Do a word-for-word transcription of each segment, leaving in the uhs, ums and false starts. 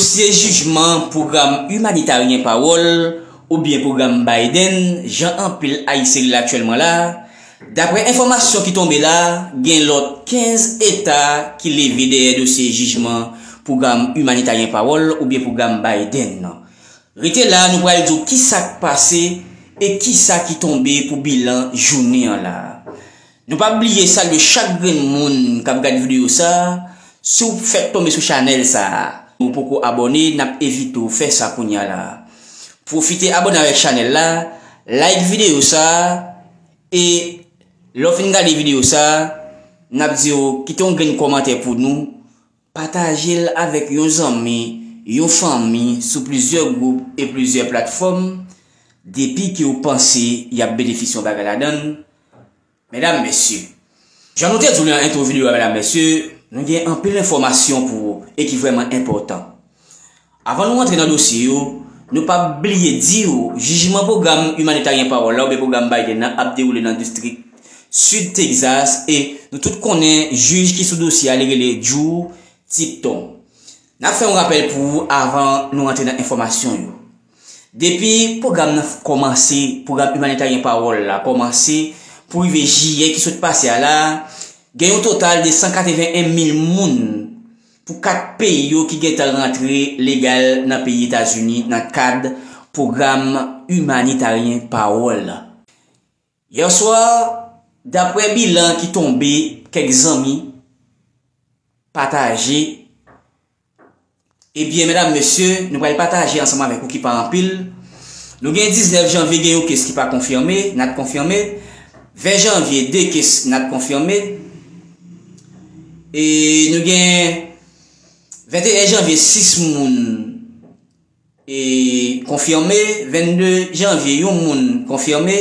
Dosye jijman pwogram imanitaryen Pawòl oubyen pwogram Biden, jan anpil Ayisyen rele l aktyèlman la, daprè enfòmasyon ki tonbe la, gen lòt kenz eta ki leve dèyè dosye jijman pwogram imanitaryen Pawòl oubyen pwogram Biden nan. Rete la, nou pral di w kisa k pase e kisa ki tonbe pou bilan jounen an la. Nou p ap bliye salye chak grenn moun k ap gade videyo sa a. Si w fèk tonbe sou chanèl sa a, ou poko abòne, n ap envite w fè sa kounye a la. Pwofite abòne avèk chanèl la, like videyo sa a, e lè w fin gade videyo sa a, n ap di w kite yon grenn kòmantè pou nou, pataje l avèk yon zanmi, yon fanmi sou plizyè gwoup e plizyè platfòm, depi ke w panse y ap benefisye yon bagay ladan l. Medam, mesye, jan nou te di w nan entwo videyo a, medam, mesye, nou gen anpil enfòmasyon pou ou e ki vrèman enpòtan. Avan nou rantre nan dosye yo, nou p ap bliye di w, jijman pwogram imanitaryen Pawòl la oubyen pwogram Biden nan ap dewoule nan distrik Sid Texas e nou tout konnen jij ki sou dosye a, li rele Drew Tipton. N ap fè yon rapèl pou ou avan nou rantre nan enfòmasyon yo. Depi pwogram nan kòmanse, pwogram imanitaryen Pawòl la kòmanse pou rive jiyè ki sot pase a la, gen yon total de san katreven en mil moun pou kat peyi yo ki gentan rantre legal nan peyi Etazini nan kad pwogram imanitaryen Pawòl la. Yèswa, daprè bilan ki tonbe, kèk zanmi pataje. Ebyen, medam, mesye, nou pral pataje ansanm avèk ou ki pa anpil. Nou gen diznèf janvye, gen yon kes ki pa konfime, not confirmed. Ven janvye, de kes not confirmed. E nou gen venteyen janvye, sis moun e konfime. Vennde janvye, yon moun konfime.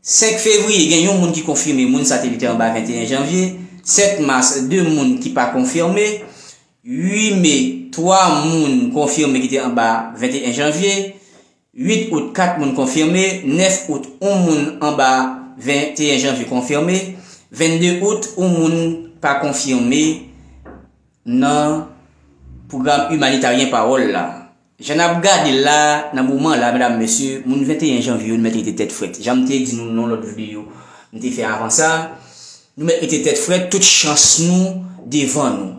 Senk fevriye, gen yon moun ki konfime, moun sa te li te anba venteyen janvye. Sèt mas, de moun ki pa konfime. Uit me, twa moun konfime ki te anba venteyen janvye. Uit out, kat moun konfime. Nèf out, yon moun anba venteyen janvye konfime. Vennde out, yon moun pa konfime nan pwogram imanitaryen Pawòl la. Jan n ap gade l la, nan moman la, medam, mesye, moun venteyen janvye yo, nou mèt rete tèt frèt. Jan m te di nou nan lòt videyo m te fè avan sa, nou mèt rete tèt frèt, tout chans nou devan nou.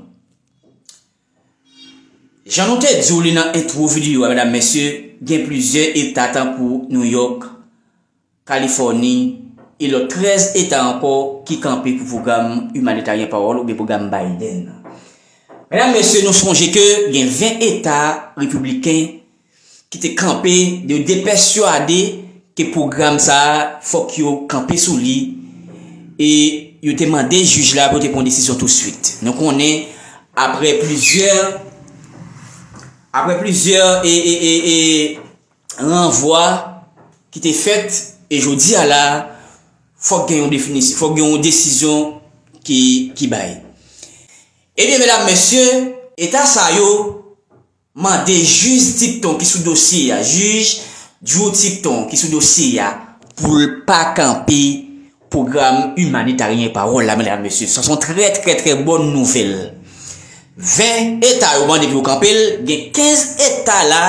Jan nou te di w li nan entwo videyo a, medam, mesye, gen plizyè eta tankou New York, Kalifòni, e lòt trèz eta ankò ki kanpe pou pwogram imanitaryen Pawòl oubyen pwogram Biden. Medam, mesye, nou sonje ke gen ven eta repibliken ki te kanpe, yo te pèswade ke pwogram sa a, fòk yo kanpe sou li, e yo te mande jij la pou yo te pran yon desizyon touswit. Nou konnen, apre plizyè, apre plizyè, e, e, e, e, ranvwa ki te fèt, e jodi a la, fòk gen yon definisyon, fòk gen yon desizyon ki, ki bay. Ebyen, medam, mesye, eta sa yo mande jij Tipton ki sou dosye a, jij Drew Tipton ki sou dosye a, pou l pa kanpe pwogram imanitaryen Pawòl la, medam, mesye. Sa se yon trè, trè, trè bòn nouvèl. Ven eta yo mande pou yo kanpe l, gen kenz eta la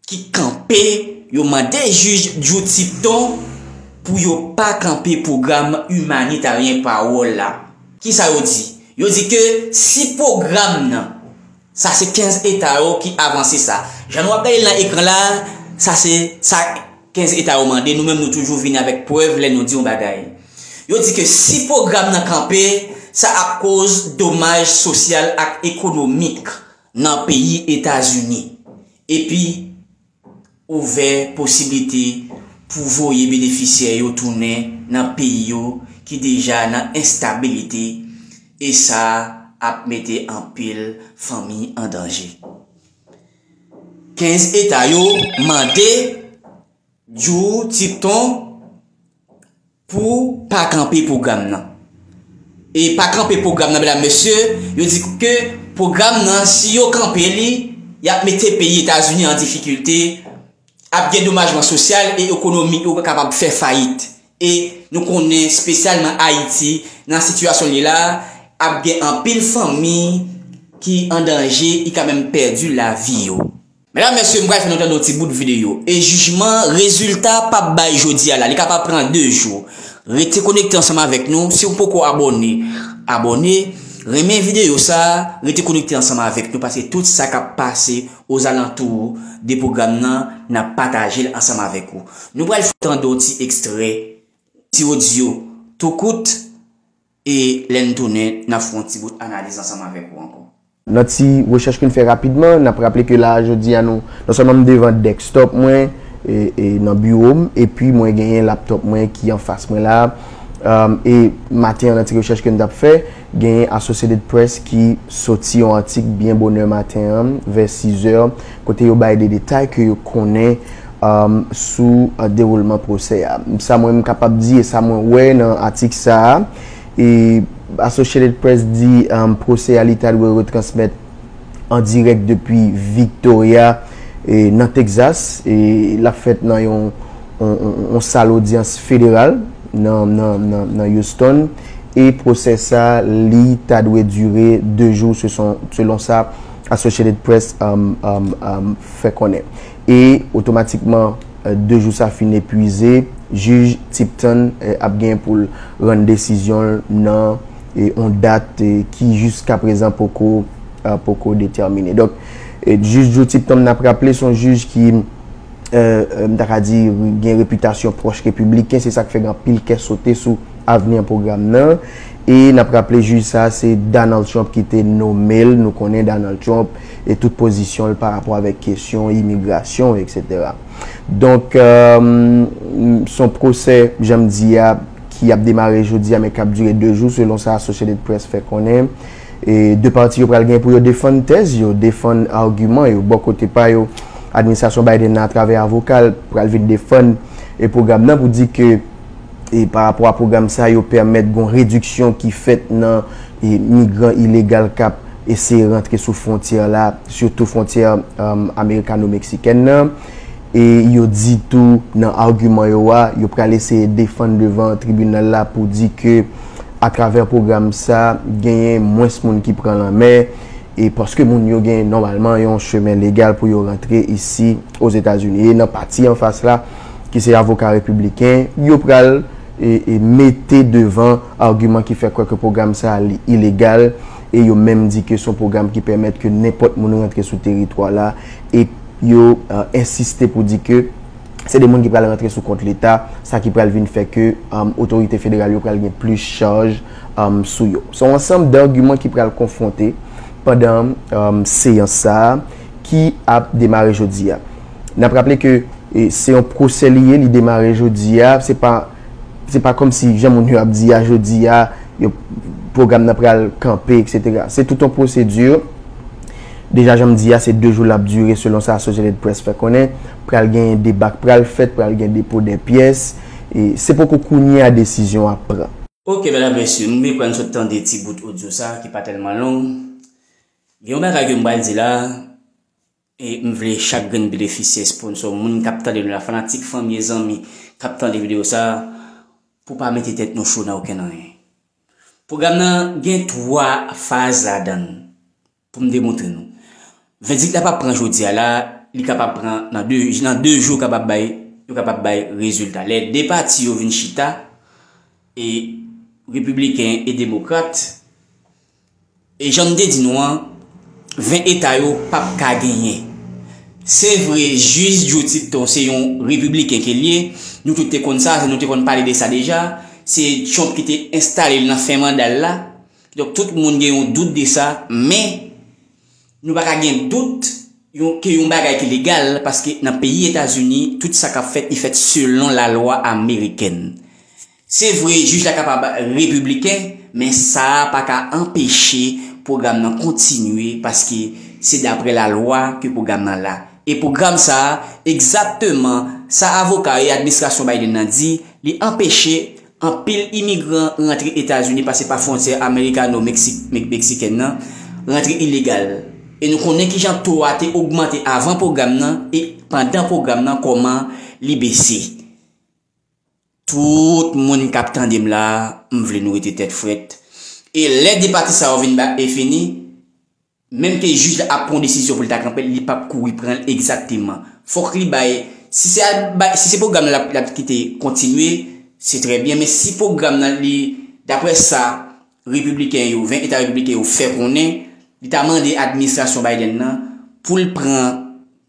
ki kanpe, yo mande jij Drew Tipton pou yo pa kanpe pwogram imanitaryen Pawòl la. Kisa yo di? Yo di ke si pwogram nan, sa se kenz eta yo ki avanse sa. Jan nou ap gade l nan ekran la, sa se sa kenz eta yo mande, nou menm nou toujou vini avèk prèv lè nou di yon bagay. Yo di ke si pwogram nan kanpe, sa ap koz domaj sosyal ak ekonomik nan peyi Etazini, epi ouvè posiblite pou voye benefisyè yo tounen nan peyi yo ki deja nan enstabilite, e sa ap mete anpil fanmi an danje. Kenz eta yo mande Drew Tipton pou pa kanpe pwogram nan. E pa kanpe pwogram nan, medam, mesye, yo di ke pwogram nan, si yo kanpe li, y ap mete peyi Etazini an difikilte, ap gen domajman sosyal e ekonomik, yo kapab fè fayit. E nou konnen, espesyalman Ayiti, nan sitiyasyon li la, ap gen anpil fanmi ki an danje, li ka menm pèdi lavi yo. Medam, mesye, m pral fè nou tande yon ti bout videyo. E jijman, rezilta p ap bay jodi a la. Li kapab pran de jou. Rete konekte ansanm avèk nou. Si w poko abòne, abòne. Renmen videyo sa a, rete konekte ansanm avèk nou, paske tout sa k ap pase ozalantou de pwogram nan, n ap pataje l ansanm avèk ou. Nou pral fè tande yon ti ekstrè, ti odyo, tou kout, e lè n tounen, n ap fè yon ti bout analiz ansanm avèk ou ankò. Nan ti rechèch ke n fè rapidman, n ap raple ke la a jodi a nou, non sèlman m devan desktop mwen, e, e nan biwo m, epi mwen genyen laptop mwen ki anfas mwen la. Um, e maten an nan ti rechèch ke m t ap fè, genyen Associated Press ki soti yon atik byen bonè maten an, vè sizè, kote yo bay de detay ke yo konnen, um, sou, uh, dewoulman pwosè a. Sa mwen m kapab di e sa mwen wè nan atik sa a, e Associated Press di, um, pwosè a li ta dwe retransmèt an dirèk depi Victoria, e nan Texas, e l ap fèt nan yon, yon, yon, yon sal odyans federal nan, nan, nan, nan Houston, e pwosè sa li ta dwe dire de jou, se son, selon sa Associated Press, um, um, um, fè konnen. E otomatikman, eh, de jou sa fin epwize, jij Tipton, eh, ap gen pou l rann desizyon l nan, eh, yon dat, eh, ki jiska prezan poko, eh, poko detèmine. Donk, eh, jij Joe Tipton, n ap raple, se yon jij ki, eh, eh, m ta ka di, gen repitasyon pwòch repibliken, se sa k fè gen anpil kè sote sou avni an pwogram nan. E n ap raple jij sa a se Donald Trump ki te nome l. Nou konnen Donald Trump e tout pozisyon l pa rapò avèk kesyon imigrasyon, etsetera. Donk, euh, se yon pwosè, jan m di a, ki ap demare jodi a, men k ap dire de jou, selon sa Associated Press fè konnen. E de pati yo pral gen pou yo defann tèz yo, defann agiman yo. Bò kote pa yo, administrasyon Biden nan, atravè avoka l, pral vin defann e pwogram nan pou di ke e pa rapò a pwogram sa yo pèmèt gon rediksyon ki fèt nan e migran ilegal k ap eseye rantre sou fwontyè la, sitou fwontyè, um, amerikano-meksikèn nan. E yo di tou nan agiman yo a, yo pral eseye defann devan tribinal la pou di ke atravè pwogram sa, genyen mwens moun ki pran lanmè, e paske moun yo gen nòmalman yon chemen legal pou yo rantre isi Ozetazini. E nan pati anfas la, ki se avoka repibliken, yo pral, e, e mete devan agiman ki fè kwè ke pwogram sa a li ilegal, e yo menm di ke se yon pwogram ki pèmèt ke nenpòt moun rantre sou teritwa la, e yo, e, ensiste pou di ke se de moun ki pral rantre sou kont Leta, sa ki pral vin fè ke, um, otorite federal yo pral gen plis chaj, um, sou yo. Se yon ansanm d'agiman ki pral konfwonte pandan, um, seyans sa a ki ap demare jodi a. N ap raple ke, e, se yon pwosè li ye, li demare jodi a, se pa, se pa kòmsi jan moun yo ap di a jodi a, yo, pwogram nan pral kanpe, etsetera. Se tout yon pwosedi. Deja, jan m di a, se de jou l ap dire, selon sa Associated Press fè konnen. Pral gen deba k pral fèt, pral gen depo dè pyès. E se poko kounye a desizyon ap pran. Oke, medam, mesye, m byen kwè n sot tande ti bout odyo sa ki pa tèlman long. Gen yon bagay ke m pral di la, e m vle chak grenn benefisyè, sponsò, moun k ap tande nou la, fanatik, fanmi e zanmi k ap tande videyo sa, pou pa mete tèt nou cho nan okenn anyen. Pwogram nan gen twa faz ladan l. Pou m demontre nou. Vèdik la p ap pran jodi a la, li kapab pran nan de, nan de jou kapab bay, yo kapab bay rezilta. Lè de pati yo vin chita, e repibliken e demokrat, e jan m te di nou an, ven eta yo p ap ka genyen. Se vre, jij Joe Tipton se yon repibliken ke l ye, nou tout te konn sa, nou te konn pale de sa deja, se Trump ki te enstale l nan fen manda l la, Donk, tout moun gen yon dout de sa, men nou pa ka gen dout yon, ke yon bagay ki legal, paske nan peyi Etazini, tout sa k ap fèt, li fèt selon lalwa amerikèn. Se vre, jij la kapab repibliken, men sa a pa ka anpeche pwogram nan kontinye, paske se daprè lalwa ke pwogram nan la. E pwogram sa a, egzakteman, sa avoka e administrasyon Biden nan di, li anpeche anpil imigran rantre Etazini pase pa fwontyè amerikano-meksi-, mek-, meksikèn nan, rantre ilegal. E nou konnen kijan to a te ogmante avan pwogram nan e pandan pwogram nan, kòman li bese. Tout moun k ap tande m la, m vle nou rete tèt frèt. E lè de pati sa yo vin ba e fini, Menm ke jij la ap pran yon desizyon pou l ta kanpe l, li p ap kouri pran l egzakteman. Fòk li bay, si se, bay, si se pwogram nan l ap, l ap kite kontinye, se trè byen, men si pwogram nan li, daprè sa repibliken yo, ven eta repibliken yo fè konnen, li ta mande administrasyon Biden nan pou l pran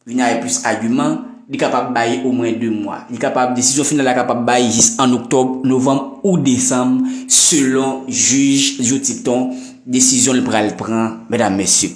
vin avèk plis agiman, li kapab bay omwen de mwa. Li kapab, desizyon final la kapab bay jis an oktòb, novanm ou desanm, selon jij Joe Tipton, desizyon l pral pran, medam, mesye.